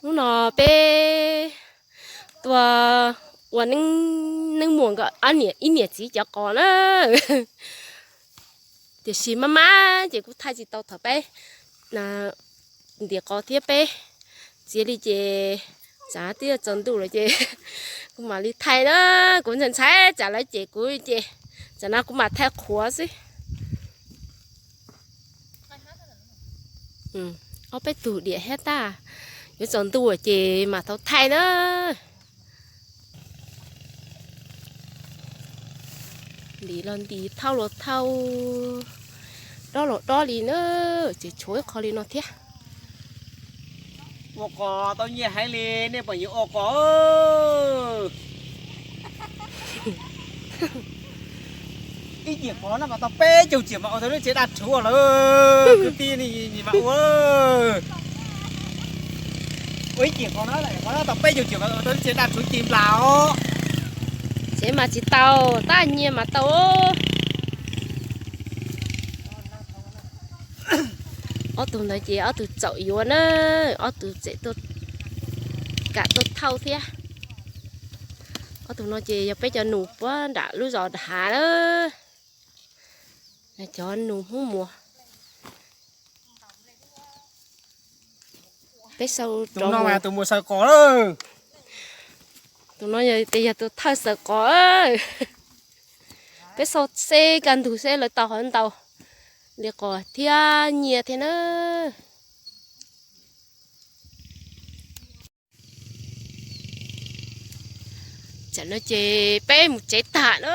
Hnub no peb tuaj ua neeb muag nkawd ib niam txiv cov qos na. Tiam sis maj maj ces kuv thaij tsis tau thaum peb ntim qos thiab peb txiav li ces tsam twb yuav tsaus ntuj lawm ces kuv mam li thaij na. Kuv ntshai ntshai tsam lawv cem kuv ces tsam no kuv mam thaij qhuav xwb. Ob peb tug diam thiab tag, yuav tsaus ntuj ces mam tau thaij na. Ntim los ntim, thauj los thauj, dob los dob li na, tseem tshuav ib qho li no thiab. Ua qos tau nyiaj heev li, nej puas yuav ua qos? Ib cim qos no mas tau peb caug tsiam mas ua tau lub tsev daj rhuv lawm, kwv tij, nyias mam ua. Ua ib cim qos no, qos no tau peb caug tsiam mas ua tau lub tsev daj rhuv ci nplas os. Tsev mas tsis tau, tab nyiaj mas tau. Ob tug ntawd ces ob tug txawm yuav na, ob tug tseem tuaj kam tuaj thauj thiab. Ob tug no ces yog peb cov nus puag nram lub zos hav na, cov nus Hmoob Muas. Peb sau rau tus mus xaws qos. Tus no yog tias yog tus thawj xaws qos. Peb sau seb kaj ntug seb lawv tau hov ntau li qos thiab nyiaj thiab na. Tsam no ces peb mus tsev tag na.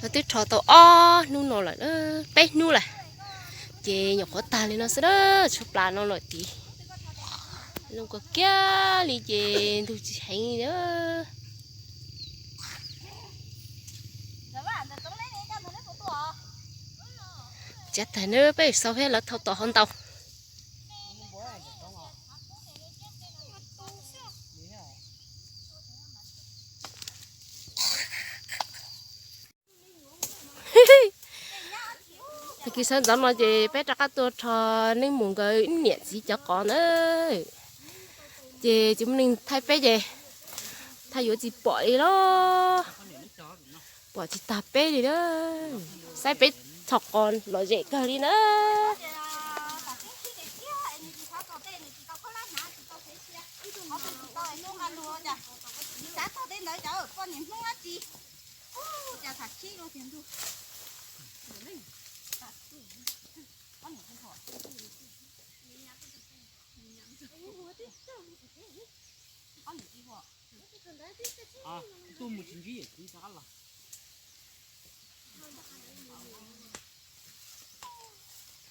Twb rho tau ob hnub no lawm, peb hnub lawm, ces nyuam qhuav tag li no xwb na, tshuav plas no lawm tid. Zoo kawg kiag li ces ntug tsis heev li. Tsav tag na, peb sau thiab lawv thau tom hov ntau. Tag kis sawv ntxov no ces peb rov qab tuaj rho Neej Mus nkawd niam txiv cov qos na. Ces tsis muaj neeg thaij peb ces thaij yuav tsis pom li los, pom tsis tag peb li na. Saib peb tho qos lom zem kawg li na.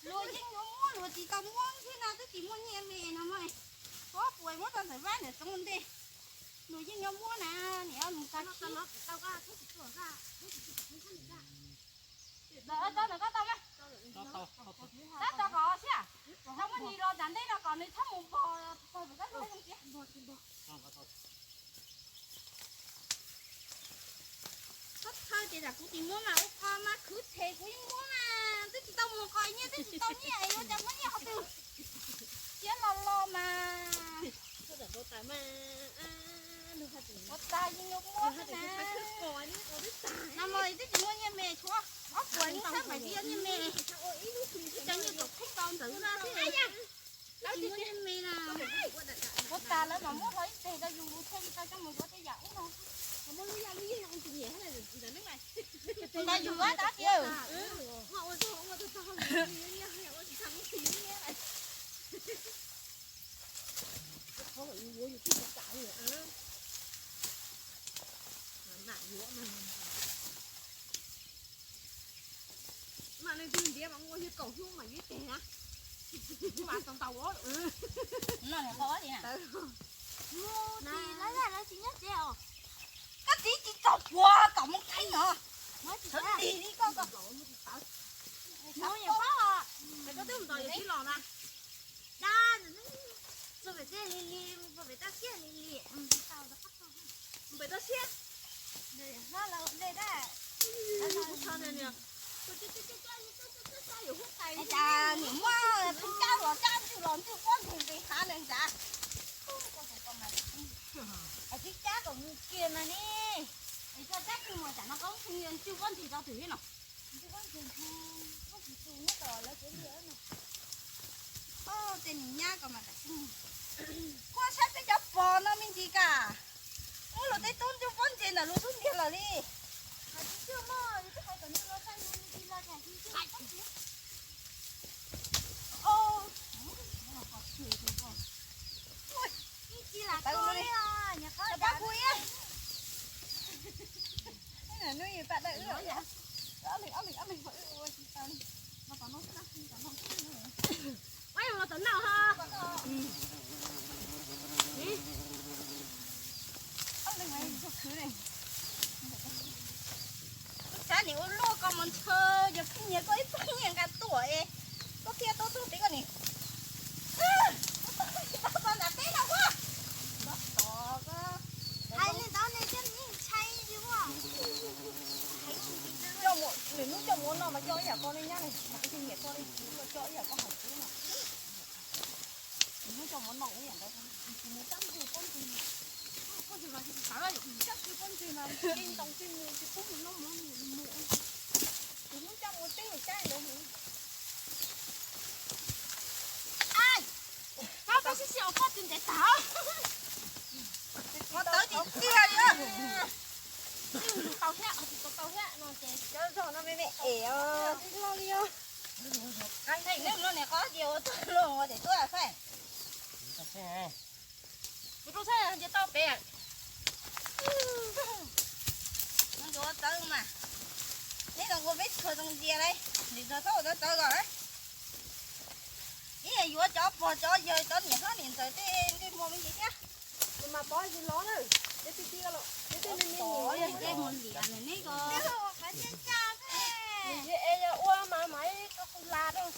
Luag yeej yuav muab, luag tsis tau muab thiab no twb tsis muaj nyiaj me no mas, pob puas muab rau ntawm Vab ntawm Txoov ntej. Luag yeej yuav muab na, niam mus tag kis. Tab tom kom siab, tau muab nis los tsam ntej no kom nws txhob mus npog pawg pem kab zoo tias. Txhob txhawj ces tsam kuv tsis muab mas ua qho mas khwv tshem kuv yeej muab mas, twb tsis tau mus qos nyiaj twb tsis tau nyiaj es yuav cas muab nyiaj qhov twg. Siab lo lo mas. Ua tas yeej yuav muab xwb na. No mas twb tsis muaj nyiaj me tshuav ob puas nyiaj xab mais tsis yog nyiaj me. Twb cov nyiaj kom kheej tau ntawd xwb na. Twb tsis muaj nyiaj me na. Ua tas lawv mam muab hlo ib teg rau yus thiaj li tau coj mus yuav tej yam ub no. Ntawd yus ua dab tsi. Mas leej twg ntiav mas ua yog kaum hnub mas yuav teg na. Mas tau ntau. Mus tsis lawv lawv tsis nyob tsev os. Koj txiv tsis txog puag tom mus kheej os. Sawv tig li koj. Mus nyuam qhuav os. Koj twb mus tos yawm txiv los na. Dab, txog pem toj siab li li, pem toj siab li li. Pem toj siab. Hlob laus dej dab. Cas niam muaj pheej cab los cab ntswg los ntswg pob ntseg nqis hav na ntag. Es twb cab kom mus kiag mas ne. Es txog cab kiag mus tsam no koj pheej ntswg pob ntseg rau twg no. Tej niag nyab ko mas tam sim kuj saib peb cov pog no me ntsis kam. Muab luag tej tub ntswg pob ntseg ntawm luag xub ntiag lawm li. Kuv xav niam ua luaj koj mus ntshaw yog pheej nyiag koj ib pheej nyiag nqa tuaj es koj thiaj tau tuaj pem koj niam. Tau nram teb no ua. Hais li ntawd ne coj ntshai li ua. Coj mus, lwm hnub coj mus ua noj mas coj ib yam koj li nyab li, mas kuv thiaj nyiam koj li, kuv coj ib yam koj hais kuv no. Lwm hnub coj mus ua noj ib yam ntawd, kuv mus cab ntswg pob ntseg, pob ntseg mas tsis txawv, cab ntswg pob ntseg mas ntoo tij mus tsis pub mus noj mov mus. Lwm hnub coj mus teb cab ntawd mus. Koj peb sib sib os, koj twb ntev tag. Qhov tawv tiag tiag li. Tau thiab, tsis tau tau thiab no ces cov zog no me me es os. Nthe no niam qhov tias ua tau luag ua tias tuaj faj. Kuv rau txhaj tias tau pem. Nws ua tawv mas. Neb los ua peb tshua zoo ntsia lauj, nim no txhob ua tawv tawv kom lauj. Ib yam yuav cov pog cov yawg cov niam hlob niam ntxawm tej ntsej muag me ntsis thiab. Kuv mas pov tsis los na, neb tij tij los neb tej me me nyuam ntsej muag liam neb ko. Nws yog es yog ua mas mas ib tug qus las rau.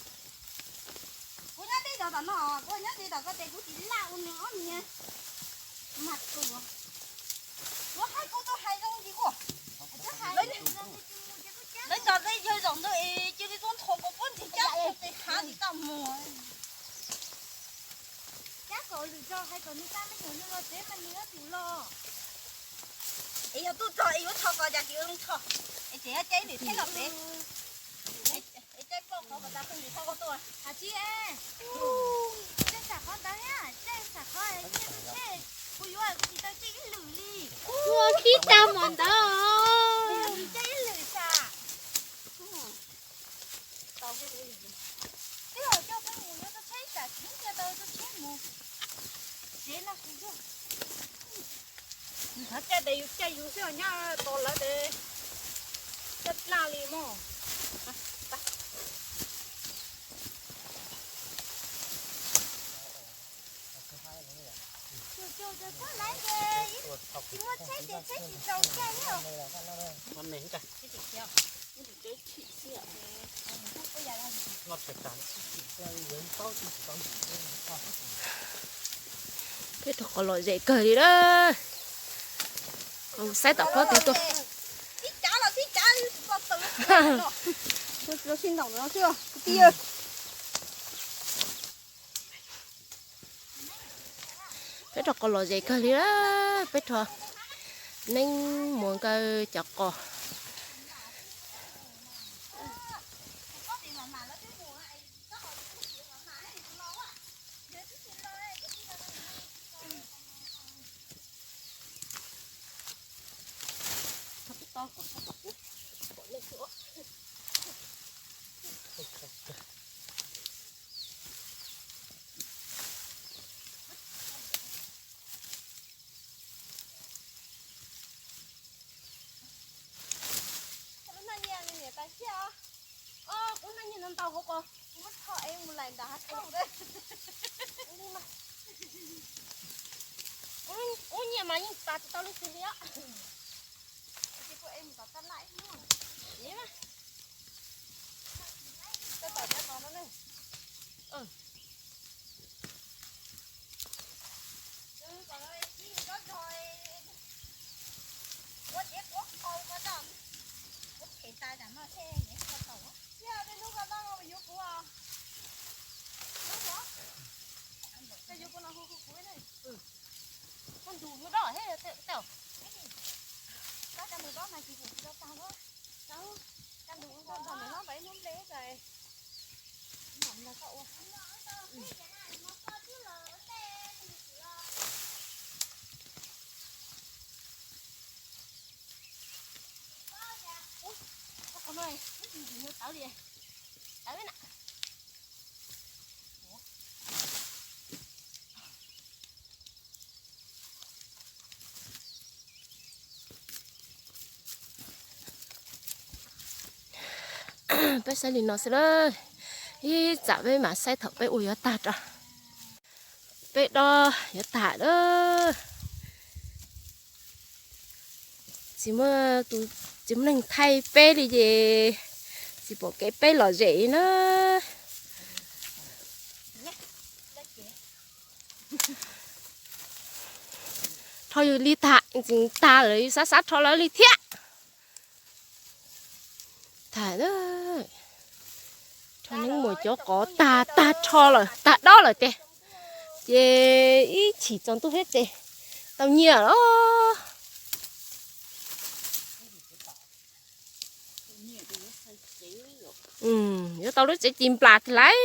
Kuv nyob teb chaws tom no, kuv nyob teb tom ko ces kuv tsis laj ua nws ob niag. Mas kuv, kuv hais kuv tau hais zoo li kuv. Lawv nrog tej yawg zaum ntawd es cia li tuaj nthuav kuv pob ntseg cab kiag pem hav tim toj muag. Cab kom lwm zaus hais kom nws xa me nyuam nws los tsev mas nws yuav tsum los. Es yog tuaj txog es yuav tho ko cas tsis ua zoo tho, es tseem yuav caij lwm tsheb los pem. Es caij poj qhov kom tas pheej lwm tsheb tuaj. Hais tsis es, caij xam qhov ntawd thiab, caij xam qhov nyiaj tub tsheb, kuv yuav kuv tsis tau caij ib lwm li. Ua khib tag mos ntawd. Tsis caij ib lwm xam. Twb coj peb mus yuav tau tsheb tsam tsis hnub ntiag tau tau tsheb mus. Tsev no kuv yug. Nws txhob caij tes yus caij yus xwb os, nyob tos lawv tes caij dlaj li mog. Tsuag tsuag tsuag txhob laiv ces tsis muaj tsheb ces tsheb tsis txaus caij li os. Peb rov qos lom zem kawg li lawm. Saib tom qab twg tuaj. Sib cav los sib cav, sib ntaus no xwb kwv tij. Peb rov qos lom zem kawg li lawm, peb rov neeb mus nkaw cov qos. Lub hnab nyiaj ni niam tais thiab os. Kuv hnab nyiaj no ntau hauv ko, kuv muab tho es mus laim nram hav kauj. Kuv nyiaj mas yeej tas tsis tau lub xwb li os. Ua tsev quav qau ko tau, ua phem Peb saib li no xwb lawm, ib tsam peb mam saib thaum peb ua yuav tag rau. Peb dob yuav tag lawm. Tsis muaj, tsis muaj neeg thaij peb li ces tsis pom kev peb lom zem li na. Rho yus li tag, tseem tag lawm yus xav xav rho lawv li thiab. Tag, rho neeb mus cov qos tag tag rho lawm tag dob lawm tiag. Ces ib chim tsaus ntuj thiab ces tau nyiaj los. Yuav tau lub tsev ci nplas tiag lauj.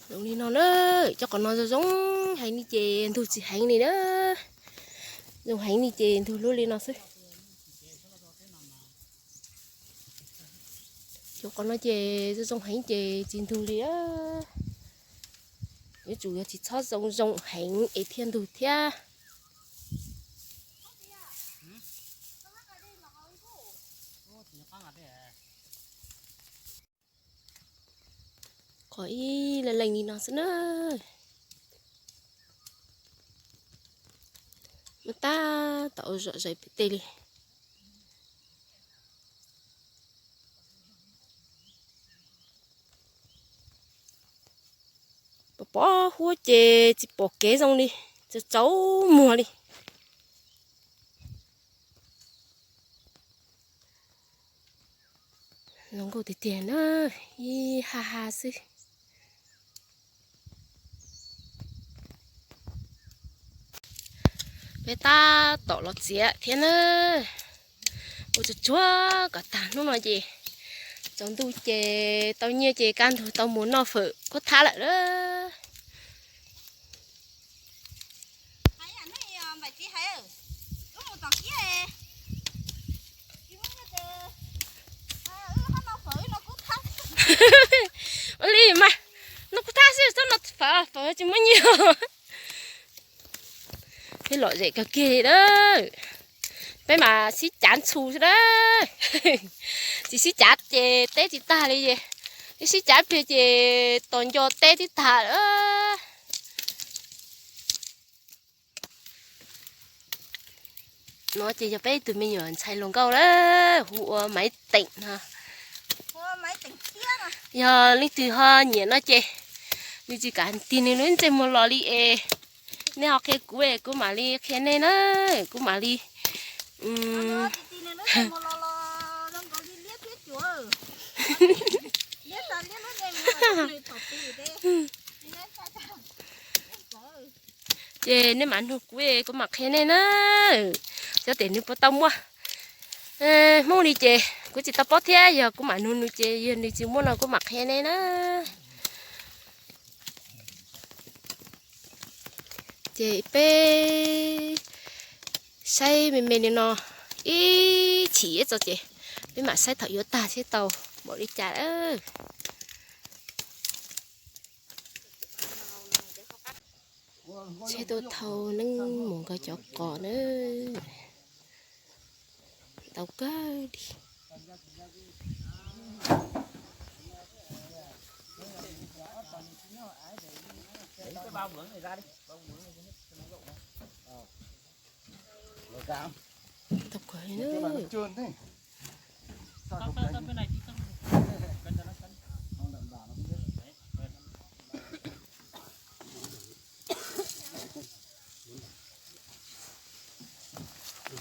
Zoo li no na, cov qos no zoo zoo heev li ces ntug tsis heev li na. Zoo heev li ces ntug lub li no xwb. Cov qos no ces zoo zoo heev ces tsis ntug li. Yuav tsum yog tsis txhob zoo zoo heev es thiaj ntug thiab. Qhov ib leeg leeg li no xwb na. Muab tab tom ua zom zaws pem tej li. Pom pom huab ces tsis pom kev zoo li, tsaus tsaus muag li. Zoo nkauj tiag tiag na, ib ha ha xwb. Peb tab tom los txiav thiab na. Ua tsuag tsuag kom tag hnub no ces tsaus ntuj ces tau nyiaj ces kaj ntug tau mus noj fawm khuab thab lawm na. Ua li mas, noj khuab thab xwb txhob noj fawm, fawm tsis muaj nyiaj. Peb lom zem kawg kiag li na. Peb mas sib cav ntxhus xwb na. Tsis sib cav ces teb tsis tag li. Peb sib cav pliag ces tos nco teb tib tag. No ces yog peb ib tug me nyuam ntxhais hluas nkauj lawm, hu ua Maiv Teem no. Yog leej twg ho nyiam no ces nws tsis kam tig nws lub ntsej muag los li es nej ho qhia kuv es kuv mam li qhia nej na, kuv mam li Ces nej mam nug kuv, kuv mam qhia nej na. Xyov tias nws puas tau muaj. Hmoob li ces kuv tsis tau paub thiab, yog kuv mam nug nws ces yog nws tsis muaj no kuv mam qhia nej na. Ces peb saib me me li no ib chim ib txog ces peb mam saib thaum yuav tag seb tau npaum li cas. Tsheb tuaj thau neeb mus nkaug cov qos na. Ntau kawg li. Ntau kawg li na.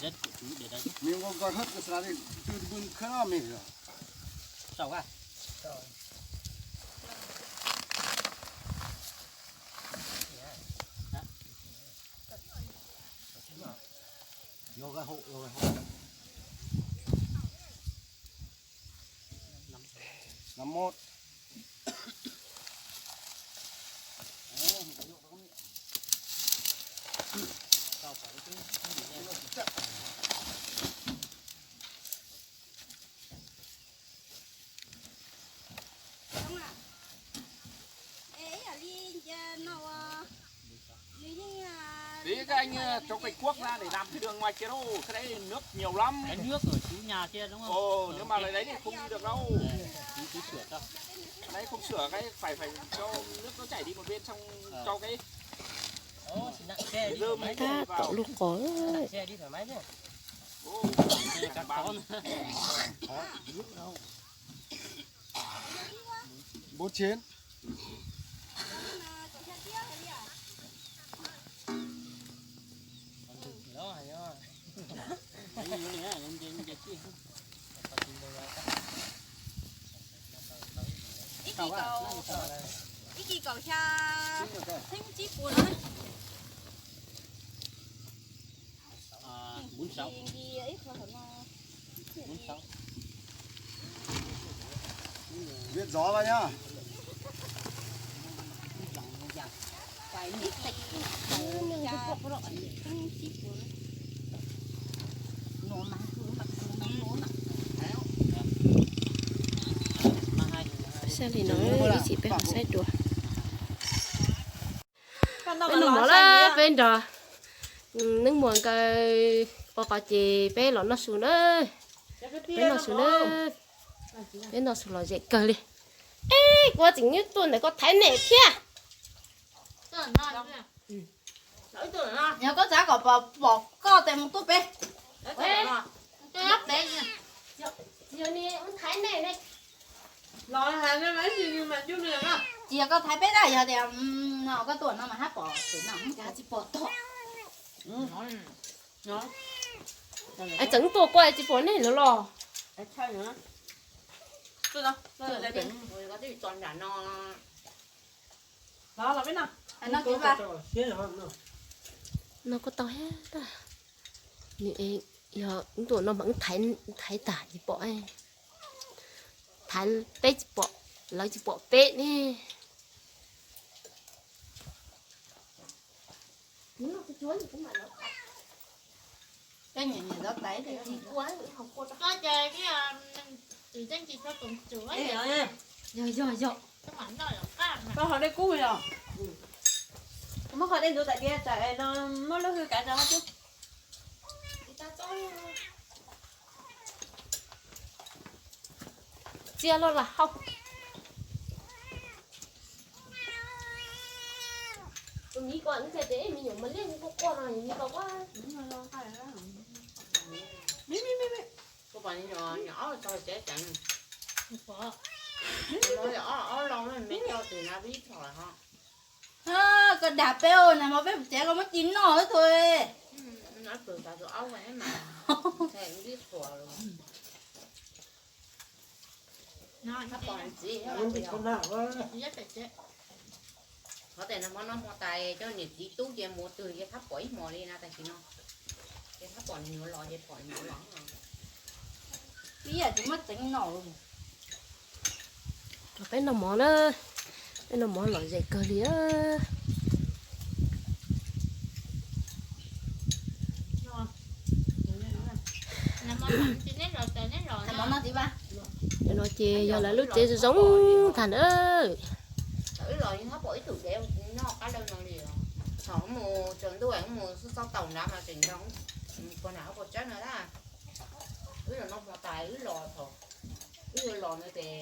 Miền Quảng Ngãi hết cái xã này, từ bên khơi nó miền rồi. Sao à? Vô cái hộ, vô cái hộ. Năm mốt. Tí các anh ờ, trốn Tây Quốc ra để làm cái đường ngoài kia đâu, cái đấy nước nhiều lắm. Cái nước ở Phú Nhà kia đúng không? Ồ, nếu mà lấy đấy thì không đi được đâu. Tí, tí sửa cho. Cái đấy không sửa, cái phải phải cho nước nó chảy đi một bên xong cho cái Tab tom lub qos. Bốn chín. Ib kis kaum, ib kis kaum xya, thib tsib puas na. Viết gió vào nhá. Saib li no ib chim peb ho saib dua. Peb noj mov lawm, peb nrog Neeb Muas nkawd ua qos ces peb los noj su na. Peb noj su na. Peb noj su lom zem kawg li. Eb, kuv tseem nyuaj tuaj ntawm koj thaiv nem thiab. Yog koj txav kom pom koj tes mus tuaj pem. Thaiv nem ne. Tsis yog koj thaiv peb na, yog tias no koj tuaj no mas hab pom, tsis pom tog. Tseem tuaj koj tsis pom nej lawm los? No koj tau thiab. Nws yog tuaj no mas thaiv tag tsis pom. Thaiv peb tsis pom, lawv tsis pom peb ne. Koj ho dej kub yog? Muab qhov dej ntxuav tam diav tam no, muab lub hwj kav rau hauv xwb. Txia los lam hau. Tus miv ko wb txia ces ib me nyuam mas liab quaj quaj no, miv ko quaj. Koj pom nyuam ob tog tsev ceev, ob loo me coj tus na vib txhom ho. Koj dag peb ua nag hmo peb mus tsev koj muab ci noj xwb tau. Qhov tias nag hmo noj hmo tas coj niam txiv tub ces mus twg ces thab pom ib hmos li na, tam sim no ces thab pom nws nyuam los ces pom nws nyuam los. Ib yam tsis muaj tseev noj. Peb noj mov na, peb noj mov lom zem kawg li. Cov no ces yog lawv lub tsev zoo zoo tag na. Wb los yeej thab pom ib tug dev noj qab lawg no li. Thaum wb mus tsaus ntuj wb mus xub txob taus nrad mas tseem nrog puag nram hauv paus tsawb no na. Wb los noj hmo tas wb los thaum wb yuav los no ces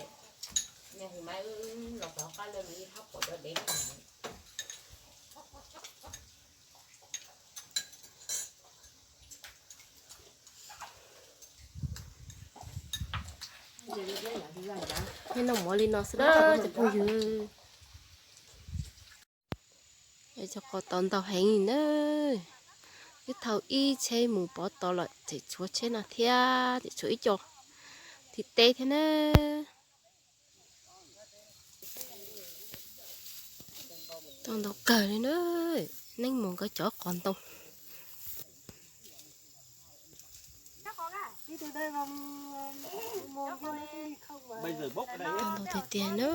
niag hu maiv wb los txog qab lawg no yeej thab pom cov dev no. Peb noj mov li no xwb na cov phooj ywg. Cov qos tau ntau heev li na. Twb thauj ib tsheb mus pov tod lawm, tseem tshuav tsheb no thiab, tseem tshuav ib co thib teb thiab na. Tau ntau kawg li na, Neeb Muas nkawd cov qos ntoo. Ntau tiag tiag na.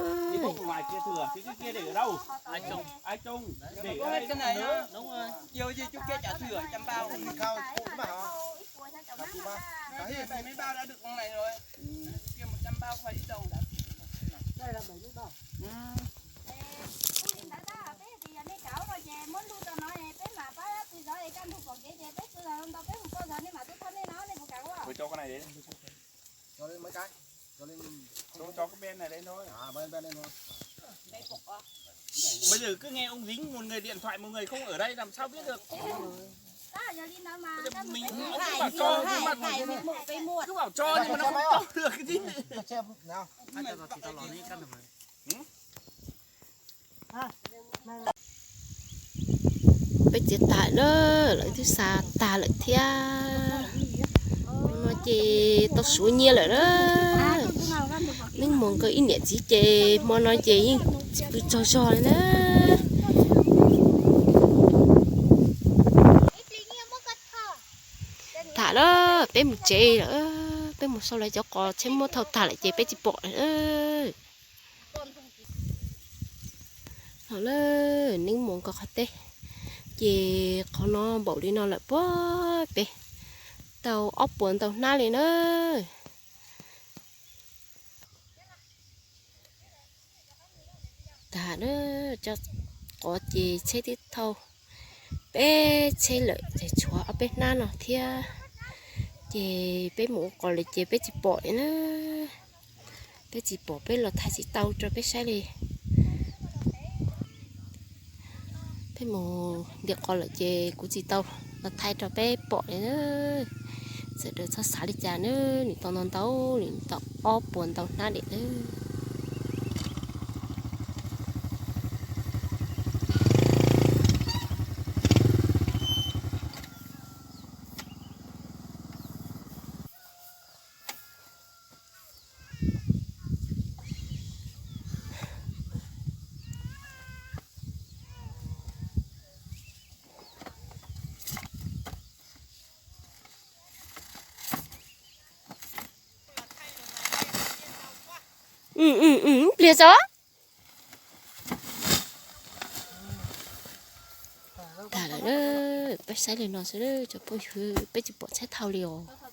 Bây giờ cứ nghe ông Dính một người điện thoại một người không ở đây làm sao biết được. Mình ông cứ bảo cho nhưng mà cứ bảo cho nhưng mà nó không cho được cái gì. Peb txiav tag na, lawv twb xa tag lawm thiab. Hmo no ces tau suav nyiaj lawm na. Neeb Muas nkawd ib niam txiv ces hmo no ces yeej tsis pw tsaug zog li na. Tham lawm, peb mus tsev lawm, peb mus sau lawv cov qos tsheb muab thauj tag lawm ces peb tsis pom lawm. Los lawm, Neeb Muas nkawd qhov teb ces qhov no npaum li no lawm puag pem, tau ob puas ntau hnab li na. Tag na, cov qos ces tsheb twb thauj peb tsheb lawm ces tshuav ob peb hnab no thiab. Ces peb mus ua qos lawm ces peb tsis pom li na. Peb tsis pom, peb los thaij tsis tau rau peb saib li. Peb mus ntim qos lawm ces kuv tsis tau los thaij rau peb pom li na. Sawv daws txhob xav li cas na, nws tau ntau ntau, nws tau ob puas ntau hnab li na. Pliag tso. Tag lawm, peb saib li no xwb, cov phooj ywg, peb tsis pom tsheb thauj li os.